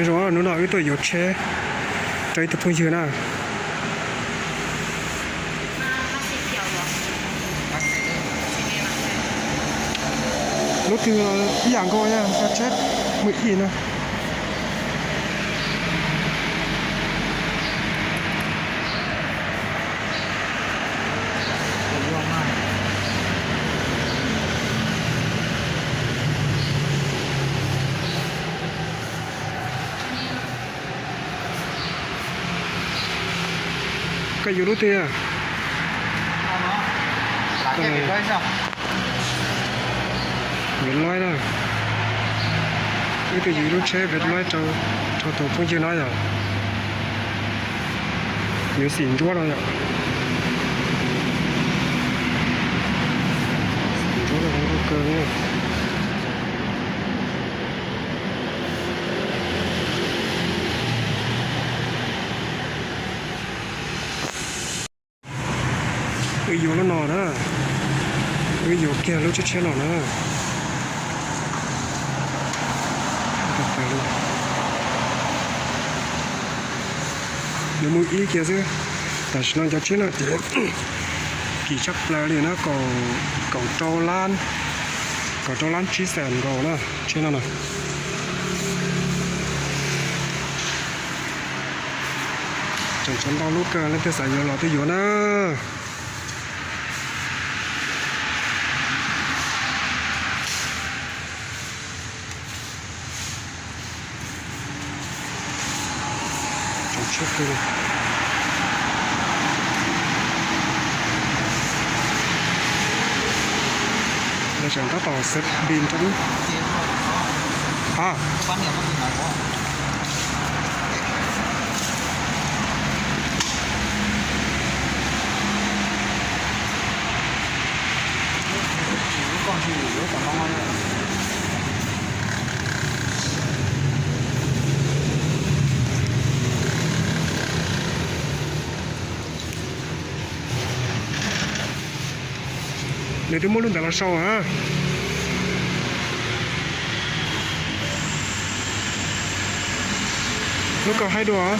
Zoo, hnub no wb tuaj yuav tsheb rau ib tug phooj ywg na. Lub twg ib yam nkaus, tsheb mus ib na. Koj yuav lub twg? Vệt lói na. Wb tuaj yuav lub tsheb vệt lói rau tus phooj ywg no yom. Yuav xim nruab no yom. Xim nruab no zoo nkauj kawg. Wb yuav lub no na. Wb yuav kiag lub tsheb tsheb no na. Yuav mus ib kiag xwb. Tam sim no cov tsheb no ces kim tshaj plaws li na, kaum rau lab, kaum rau lab tsib xees nkaus na, tsheb no na. Tseem tshuav ntau lub kawg, leej twg xav yuav los tuaj yuav na. Lawv tseem tab tom xev npis rau wb. Ha. Nws twb muab lub ntawd los sau a. Lub koj haib dua.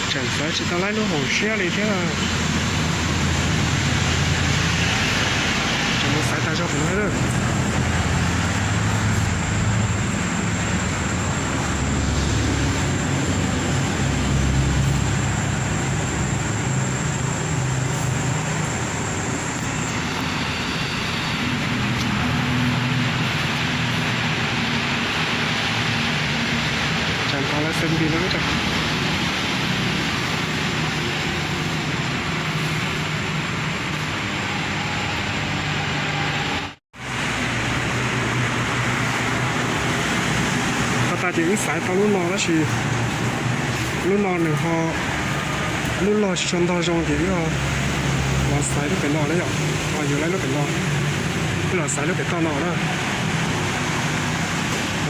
Tseem xaiv tsis tau laib lub hauv siab li thiab. Tseem mus xaiv tas zog pem no. Tseem tos lawv xev npis no. Tau tas ces wb xaiv tau lub no tab sis lub no nws ho, lub log tsis tshua ntog zoo ces wb ho los xaiv lub pem no na yom. Ho yuav laib lub pem no, wb los xaiv lub pem toj no na.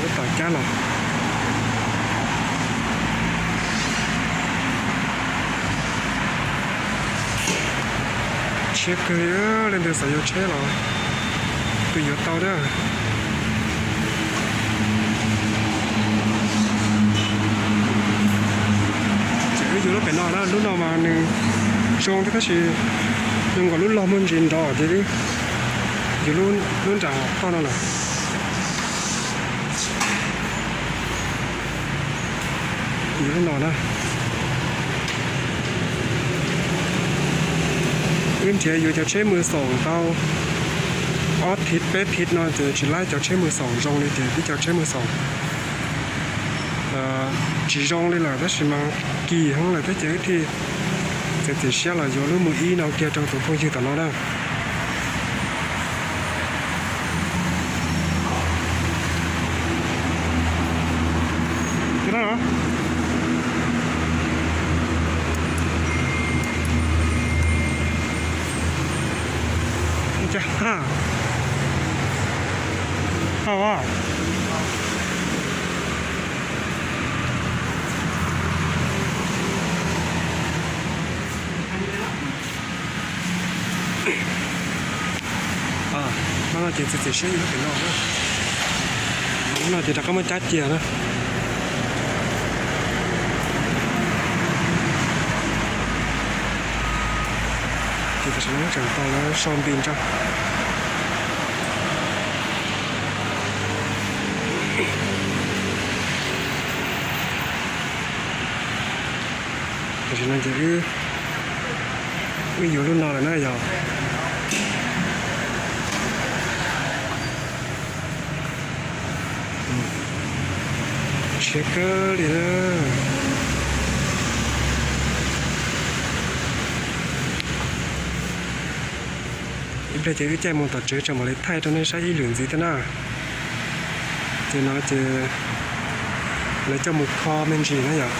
Lub tom cab los. Siab kawg, leej twg xav yuav tsheb los tuaj yuav tau na. Ces wb yuav lub pem no na, lub no mas nws zoo thiab tab sis zoo nkaus lub log muaj ntsis nrov ces wb yuav lub nram toj no lawm. Yuav lub no na. Wb nrhiav yuav cov tsheb mus xaum tau ob thiv peb thiv no ces tsis laib cov tsheb mus xaum zoo li ces wb cov tsheb mus xaum tsis zoo li lawm tab sis mas kim heev lawm thiab ces wb thiaj txiav txim siab los yuav lub mus ib no kiag rau tus phooj ywg tom no na. Caj haj. Haj. Hmo no ces txiav txiav siab ib lub pem no na. Lub no ces rov qab muab cab cia na. Ces tam sim no tseem tos lawv so npis nrog. Tam sim no ces wb, wb yuav lub no lawm na yog. Siab kawg li na. Ib pliag ces wb caij mus tom tsev tseem mam li thaij rau nej saib ib lwm ntxiv thiab na. Ces no ces lawv coj mus kho me ntsis na yom.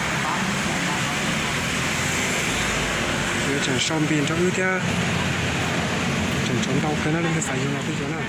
Lawv tseem sau npis rau wb thiab. Tseem tshuav ntau kawg na, leej twg xav yuav los peb yuav na.